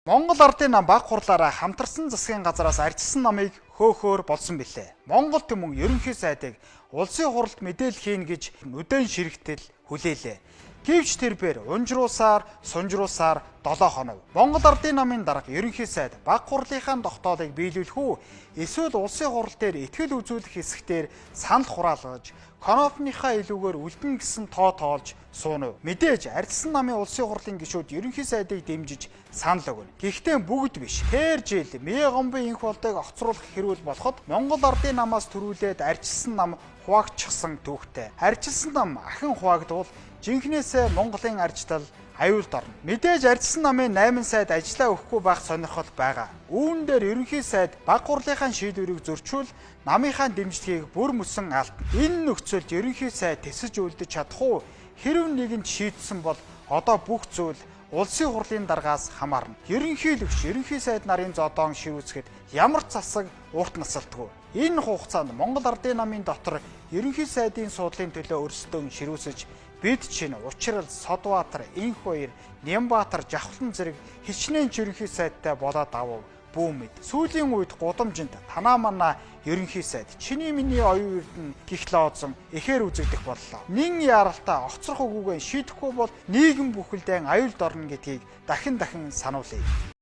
Монгол Ардын нам баг хурлаараа хамтарсан засгийн газараас арчилсан намыг хөөхөөр болсон билээ. Монгол түмэн ерөнхий сайдыг улсын хуралд мэдээлэл хийнэ гэж нүдэн ширэгтэл хүлээлээ. Гэвч тэрбээр унжруулсаар, сунжруулсаар 7 хонов. Монгол Ардын намын дарга ерөнхий сайд баг хурлынхаа тогтоолыг биелүүлэх үү эсвэл улсын хурал дээр итгэл үзүүлэх хэсэгтэр санал хураалгаж, Конопныхаа илүүгээр үлдэн гэсэн тоо тоолж суунав. Мэдээж арчилсан намын улсын хурлын гишүүд ерөнхий сайдыг дэмжиж санал өгнө. Гэхдээ бүгд биш. Тэр жил Мие гомбын инх болдыг огцруулах хэрүүл болоход Монгол Ардын намаас төрүүлээд арчилсан нам хуваагчихсан түүхтэй. Арчилсан нам ахин хуваагдвал жинхнээсээ Монголын арчтал аюулд орно. Мэдээж арчилсан намын 8 сайд ажиллаа өгөхгүй байх сонирхол байгаа. Үүн дээр ерөнхий сайд баг хурлынхаа шийдвэрийг зөрчүүл намынхаа дэмжлэгийг бүр мөсөн алдна. Энэ нөхцөлд ерөнхий сайд тэсэж үлдэж чадах уу? Хэрв нэгэнд шийдсэн бол одоо бүх зүйл улсын хурлын даргаас хамаарна. Ерөнхийлөгч ерөнхий сайд нарын зодоон шивүүцэхэд ямар ч засаг урт насалтгүй. Энэ хугацаанд Монгол Ардын намын дотор ерөнхий сайдын суудлын төлөө өрсөлдөөн ширүүсэж бид чинь Учрал, Содбаатар, Инх баяр, Нямбаатар, Жавхлан зэрэг хичнээн ч ерөнхий сайдтай болоод авав бүү мэд. Сүүлийн үед гудамжинд танаа манаа ерөнхий сайд чиний миний оюун эрдэнэ гих лоозон ихээр үзэгдэх боллоо. Нин яралтай огцрох үгүйгээ шийдэхгүй бол нийгэм бүхэлдээ аюулд орно гэдгийг дахин дахин сануулъя.